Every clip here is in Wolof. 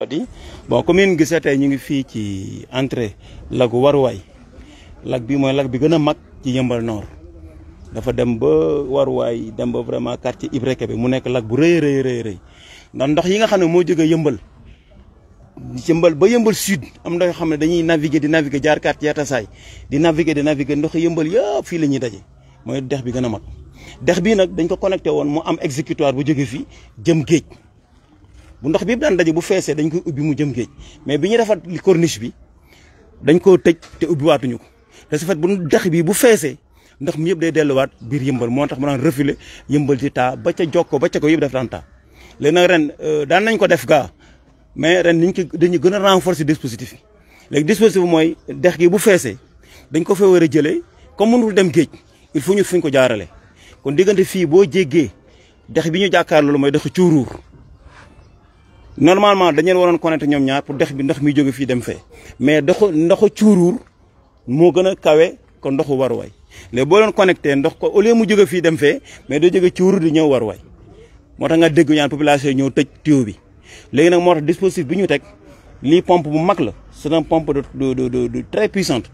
bon comme yéen gisee tey ñu ngi fii ci entrée lagu Waruwaay lag bi mooy lag bi gën a mag ci Yeumbeul Nord dafa dem ba Waruwaay dem ba vraiment quartier Ibra Kébé mu nekk lag bu rëy rëy ndax ndox yi nga xam ne moo jógee Yeumbeul ba Yeumbeul Sud am ndox yoo xam ne dañuy naviguer di naviguer jaar quartier Yatassay di naviguer ndox Yeumbeul yëpp fii la ñuy daje mooy dex bi gën a mag dex bii nag dañ ko connecté woon mu am exécutoire bu jóge fii jëm géej bu ndox bi daan daje bu feesee dañ koy ubbi mu jëm géej mais bi ñu defar li corniche bi dañ koo tëj te ubbi waatuñu ko te su fait bu dex bi bu feesee ndox mi yëpp day delluwaat biir Yeumbeul moo tax mu daan refiler Yeumbeul di taa ba ca Jokko ba ca ko yëpp def daan taa léegi nag ren daan nañ ko def gaa mais ren dañu gën a renforcer dispositif yi léegi dispositif bi mooy dex gi bu feesee dañ ko fa war a jëlee comme mënul dem géej il faut ñu fuñ ko jaarale kon diggante fii boo jéggee dex bi ñu jàkkaar loolu mooy dexu Cuuruur normalement dañu waroon connecté ñoom ñaar pour dex bi ndox mi jóge fii dem fee mais ndoxu Cuuruur moo gën a kawe ko ndoxu Waruwaay léegi boo doon connecté ndox ko au lieu mu jóge fii dem fee mais doo jóge Cuuruur di ñëw Waruwaay moo tax nga dégg ñaan population yi ñëw tëj tuyau bi léegi nag moo tax dispositif bi ñu teg lii pompe bu mag la c'est un pompe de très puissante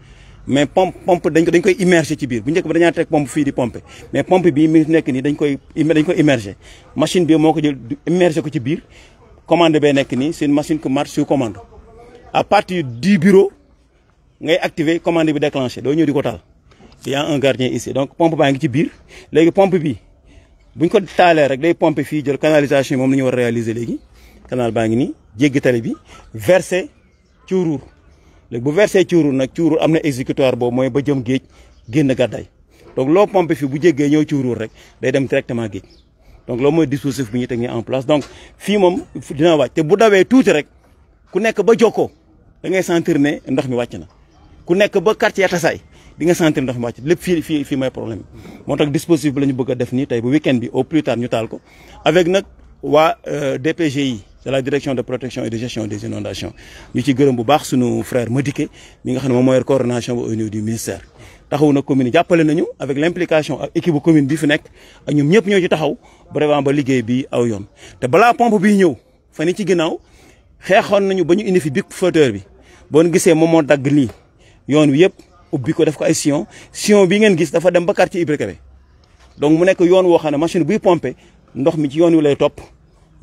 mais pompe dañ koy immerger ci biir bu njëkk ba dañaa teg pompe fii di pompe mais pompe bii mi nekk nii dañ koy immerger machine bi moo ko jël immerger ko ci biir commande bee nekk nii c'est une machine qui marche sous commande à partir du bureau ngay activer commande bi déclenché doo ñëw di ko taal il y a un gardien ici donc pompe baa ngi ci biir léegi pompe bi buñ ko taalee rek day pompe fii jël canalisation moom la ñu war a réaliser léegi canal baa ngi nii jéggi tali bi versé Cuuruur léegi bu versé Cuuruur nag Cuuruur am na exécutoire boobu mooy ba jëm géej génn gàddaay donc loo pompe fii bu jéggee ñëw Cuuruur rek day dem directement géej donc loolu mooy dispositif bi ñu teg nii en place donc fii moom dina wàcc te bu dawee tuuti rek ku nekk ba Jokkoo da ngay sentir ne ndox mi wàcc na ku nekk ba quartier Yatassay di nga sentir ndox mi wàcc lépp fii mooy problème bi moo tax dispositif bi la ñu bëgg a def nii tey bu week-end bi au plus tard ñu taal ko avec nag waa DPGI de la direction de protection et de gestion des inondations ñu ci gërëm bu baax sunu frère Madické mi nga xam ne moom mooy coordination au niveau du ministère taxaw na commune jàppale nañu avec l'implication ak équipe bu commune bi fi nekk ak ñoom ñëpp ñoo ci taxaw vraiment ba liggéey bi aw yoon te balaa pompe bi ñëw fan yi ci ginnaaw xeexoon nañu ba ñu indi fi big flotteur bi boo gisee moom moo dagg lii yoon wi yëpp ubbi ko def ko ay sillon bi ngeen gis dafa dem ba quartier Ibra Kébé donc mu nekk yoon woo xam ne machine buy pomper ndox mi ci yoon wi lay topp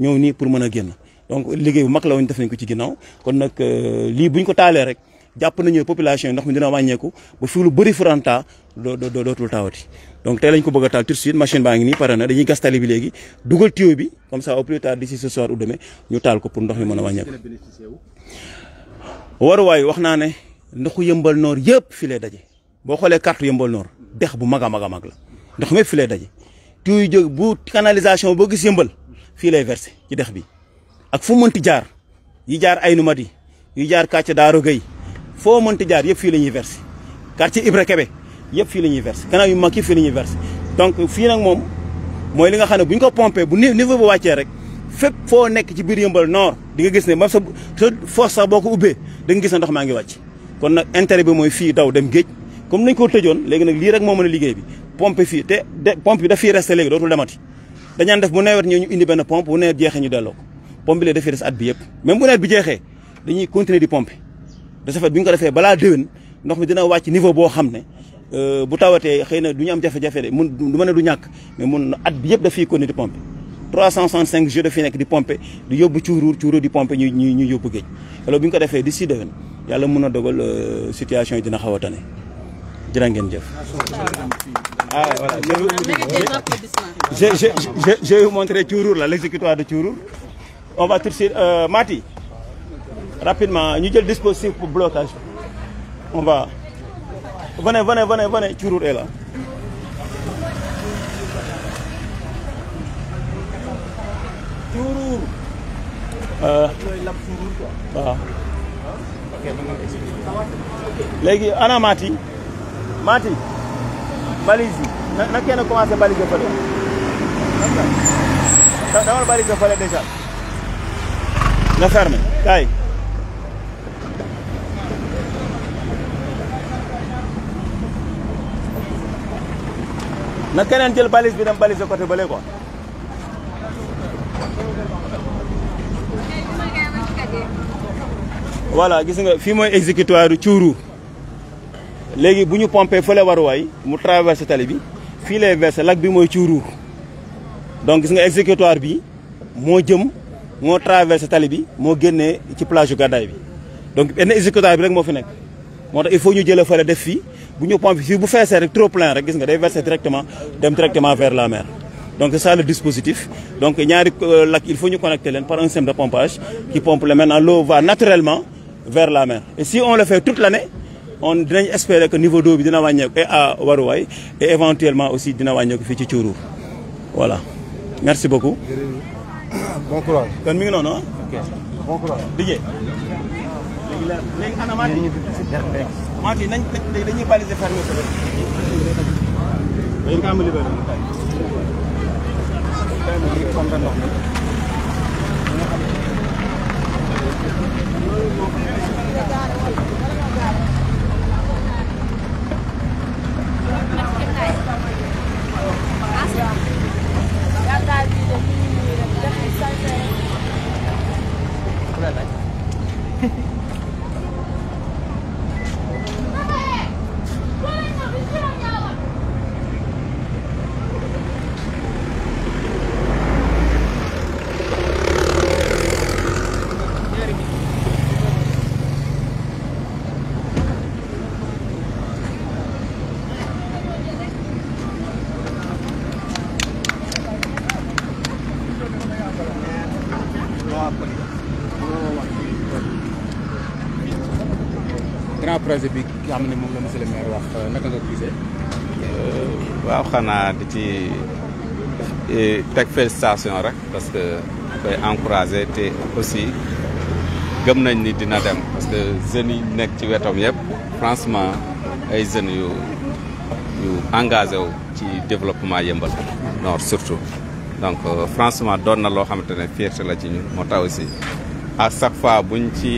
ñëw nii pour mën a génn donc liggéey bu mag la woon def nañ ko ci ginnaaw kon nag lii buñ ko taalee rek jàpp nañu population yi ndox mi dina wàññeeku ba fi lu bëri furanta dootul taawati donc tey lañ ko bëgg a taal tout de suite machine baa ngi nii pare na dañuy gas tali bi léegi dugal tuyau bi comme ça au plus tard d'ici ce soir ou demain ñu taal ko pour ndox mi mën a wàññeeku. Waruwaay wax naa ne ndoxu Yeumbeul Nord yëpp fii lay daje boo xoolee carte Yeumbeul Nord dex bu mag a mag a mag la ndox mi fii lay daje tuyau yi jóg bu canalisation boo gis Yeumbeul fii lay versé ci dex bi ak fu mënti jaar yi jaar Aynou Mady yi jaar quartier Daaro Gueye foo mënti jaar yëpp fii la ñuy versé quartier Ibra Kébé yëpp fii la ñuy versé canal yu mag yi fii la ñuy versé donc fii nag moom mooy li nga xam ne bu ñu ko pompé bu niveau bu wàccee rek fépp foo nekk ci biir Yeumbeul Nord di nga gis ne même sa fosse sax boo ko ubbee da nga gis ne ndox maa ngi wàcc kon nag intérêt bi mooy fii daw dem géej comme nañ ko tëjoon léegi nag lii rek moo mën a liggéey bi pompe fii te pompe bi daf fiy resté léegi dootul demati dañaan def bu nawet ñëw ñu indi benn pompe bu nawet jeexee ñu delloo ko pompe bi léegi dafay des at bi yëpp même bu nawet bi jeexee dañuy continuer di pomper de ce fait bu ñu ko defee balaa déwén ndox mi dina wàcc niveau boo xam ne bu tawatee xëy na du ñu am jafe-jafe de mun du ma ne du ñàkk mais mun at bi yëpp dafay continuer di pomper 365 jours dafay nekk di pomper di yóbbu Cuuruur di pomper ñu yóbbu géej alors bu ñu ko defee d'ici déwén yàlla mun a dogal situation yi dina xaw a tane jërë ngeen jëf. Ah voilà, je vais vous montrer Cuuruur là, l'exécutoire de Cuuruur. On va tout de suite Mati, rapidement, ñu jël dispositif pour blocage. On va venez, Cuuruur est là. Cuuruur. Waaw. Léegi ana Mati balise yi na kenn commencé baliser fële dama baliser fële déjà nga fermé kay na keneen jël balise bi dem baliser côté bële quoi Okay, voilà gis nga fii mooy exécutoire Cuuru léegi bu ñu pompé fële waruwaay mu traversé tali bi fii lay versé lac bi mooy Cuuru donc gis nga exécutoire bi moo traversé tali bi moo génnee ci plage yu Gàddaay bi donc benn exécutoire bi rek moo fi nekk moo tax il faut ñu jëlee fële def fii bu ñu pompé fii bu feesee rek trop plein rek gis nga day versé directement dem directement vers la mer donc c'est ça le dispositif donc ñaari lac il faut ñu connecter leen par un système de pompage qui pompe le maintenant l'eau va naturellement vers la mer et si on le fait toute l'année on dinañ espérer que niveau d'eau bi dina wàññeeku et à Waruwaay et éventuellement aussi dina wàññeeku fii ci Cuuru voilà merci beaucoup. Bon courage. kon mi ngi noonu ah. Ok. Bon courage. Dijé. léegi ana Mati nañ dañuy baliser fermé sa bopp. dañu ko am libéré. grand projet bi nga xam ne moom la monsieur le maire wax naka nga ko gisee. waaw xanaa di ci teg félicitation rek parce que koy encouragé te aussi gëm nañ ni dina dem parce que jeunes yi nekk ci wetam yëpp franchement ay jeunes yu engagé wu ci développement Yeumbeul Nord surtout donc franchement doon na loo xamante ne fierté la ci ñun moo tax aussi à chaque fois buñ ci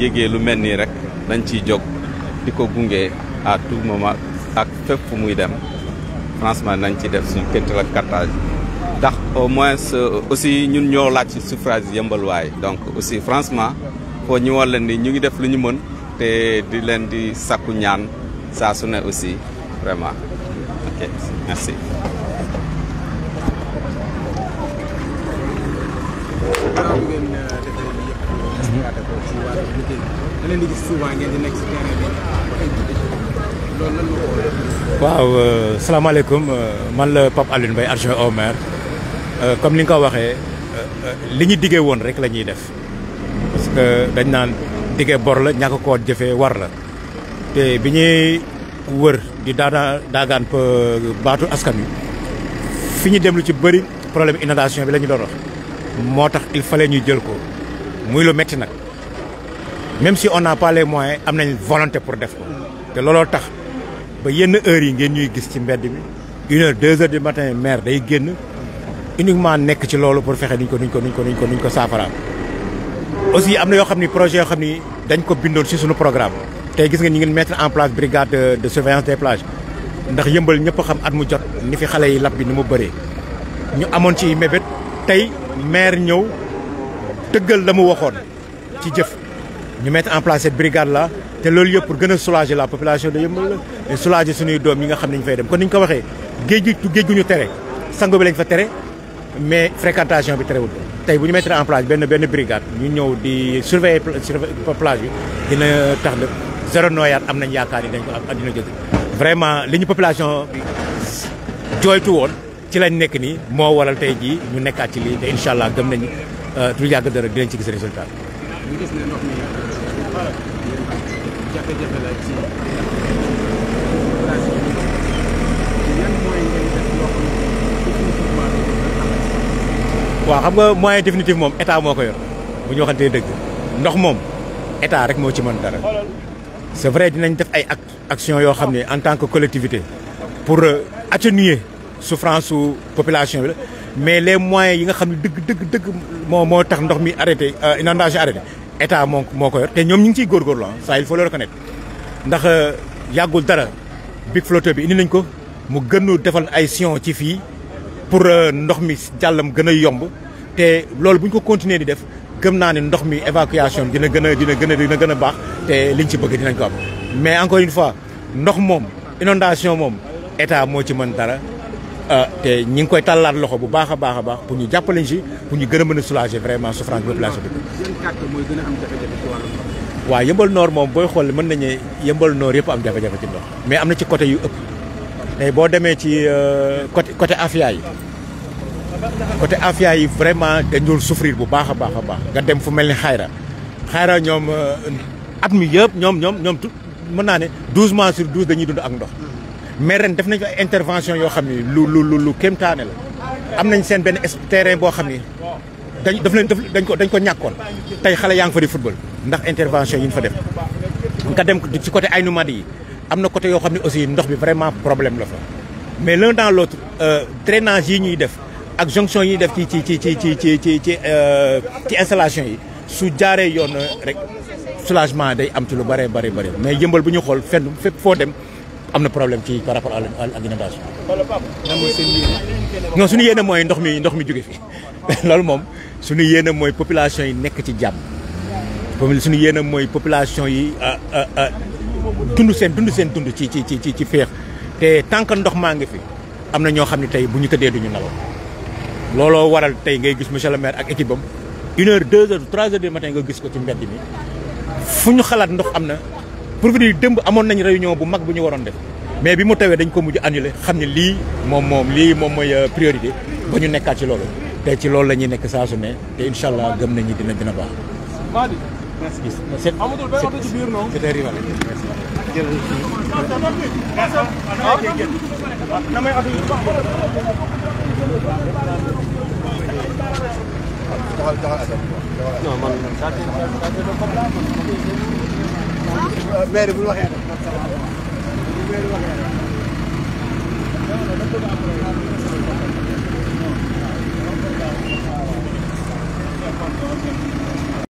yëgee lu mel nii rek dañ ciy jóg di ko gunge à tout moment ak fépp fu muy dem franchement nañ ci def suñu kéntal ak kattan ndax au moins aussi ñun ñoo laaj ci suffrage Yeumbeul waay donc aussi franchement foo ñu war leen ni ñu ngi def lu ñu mën te di leen di sakku ñaan saa su ne aussi vraiment ok merci. waaw salaamaaleykum man la Pape Alioune Mbaye adjoint au maire comme ni nga ko waxee li ñu diggee woon rek la ñuy def parce que dañ naan diggee bor la ñàkk koo jëfee war la te bi ñuy wër di daagaan baatu askan wi fi ñu dem lu ci bëri problème inondation bi la ñu doon wax moo tax il fallait ñu jël ko muy lu metti nag même si on n'a pas les moyens am nañ volonté pour def ko te looloo tax ba yenn heures yi ngeen ñuy gis ci mbedd bi 1 heure 2 heures du matin maire day génn uniquement nekk ci loolu pour fexe nuñ ko saafaraam. aussi am na yoo xam ni projet yoo xam ni dañ ko bindoon ci suñu programme tey gis nga ñu ngi mettre en place brigade de surveillance des plages ndax Yeumbeul ñëpp xam at mu jot ni fi xale yi lab bi ni mu bëree ñu amoon ci mébét tey maire ñëw tëggal la mu waxoon ci jëf ñu mettre en place cette brigade là te loolu yëpp pour gën a soulager la population de Yeumbeul la et soulager suñuy doom yi nga xam ne ñu fay dem kon ni ñu ko waxee géej gu ñu tere sango bi lañ fa tere mais fréquentation bi terewul tey bu ñu mettre en place benn brigade ñu ñëw di surveiller plage bi dina tax na zéro noyade am nañ yaakaar yi dañ ko am dina jóg vraiment li ñu population bi jooytu woon ci lañ nekk nii moo waral tey jii ñu nekkaat ci lii te incha allah gëm nañu du yàgg dara dinañ ci gis résultat. ñu gis ne ndox mi jafe-jafe la ci waaw xam nga moyen définitif moom état moo ko yor bu ñu waxantee dëgg ndox moom état rek moo ci mën dara c'est vrai dinañ def ay action yoo xam ne en tant que collectivité pour atténuer souffrance su population bi la mais les moyens yi nga xam ne dëgg moo tax ndox mi arrêté inondation arrêté état moo ko yor te ñoom ñu ngi ciy góorgóorlu ça il faut le reconnaître ndax yàggul dara big flotteur bi indi nañ ko mu gënu defal ay sion ci fii pour ndox mi jàllam gën a yomb te loolu bu ñu ko continuer di def gëm naa ne ndox mi évacuation dina gën a baax te liñ ci bëgg dinañ ko am mais encore une fois ndox moom inondation moom état moo ci mën dara te ñi ngi koy tàllaat loxo bu baax a baax pour ñu jàppale ci pour ñu gën a mën a soulager vraiment souffrance population bi. yan quartier mooy gën a am jafe-jafe ci wàllu ndox. waaw Yeumbeul Nord moom booy xool mën nañu Yeumbeul Nord yëpp am jafe-jafe ci ndox mais am na ci côté yu ëpp tey boo demee ci côté Afia yi côté Afia yi vraiment dañ doon souffrir bu baax a baax nga dem fu mel ni Xayra ñoom at mi yëpp ñoom mën naa ne 12 mois sur 12 dañuy dund ak ndox mais ren def nañ fa intervention yoo xam ni lu kéemtaane la am nañ seen benn terrain boo xam ni dañ ko ñàkkoon tey xale yaa ngi fa di football ndax intervention yi ñu fa def nga dem ci côté Aynou Mady yi am na côté yoo xam ne aussi ndox bi vraiment problème la fa mais l'un dans l'autre drainage yi ñuy def ak jonction yi ñuy def ci installation yi su jaaree yoon rek soulagement day am ci lu bëree bëri mais Yeumbeul bu ñu xool fépp foo dem am na problème ci par rapport à l'inondation. non suñu yéene mooy ndox mi jóge fi loolu moom suñu yéene mooy population yi nekk ci jàmm suñu yéene mooy population yi dund ci féex te tant que ndox maa ngi fi am na ñoo xam ne tey bu ñu tëddee duñu nelaw looloo waral tey ngay gis monsieur le maire ak équipe am 1 heure 2 heures 3 heures du matin nga gis ko ci mbedd mi fu ñu xalaat ndox am na pour vous dire démb amoon nañ réunion bu mag bu ñu waroon def mais bi mu tawee dañ ko mujj annulé xam ne lii moom mooy priorité ba ñu nekkaat ci loolu te ci loolu la ñuy nekk saa su ne te incha allah gëm nañu dina baax. C'était rival. non man maire bu waxee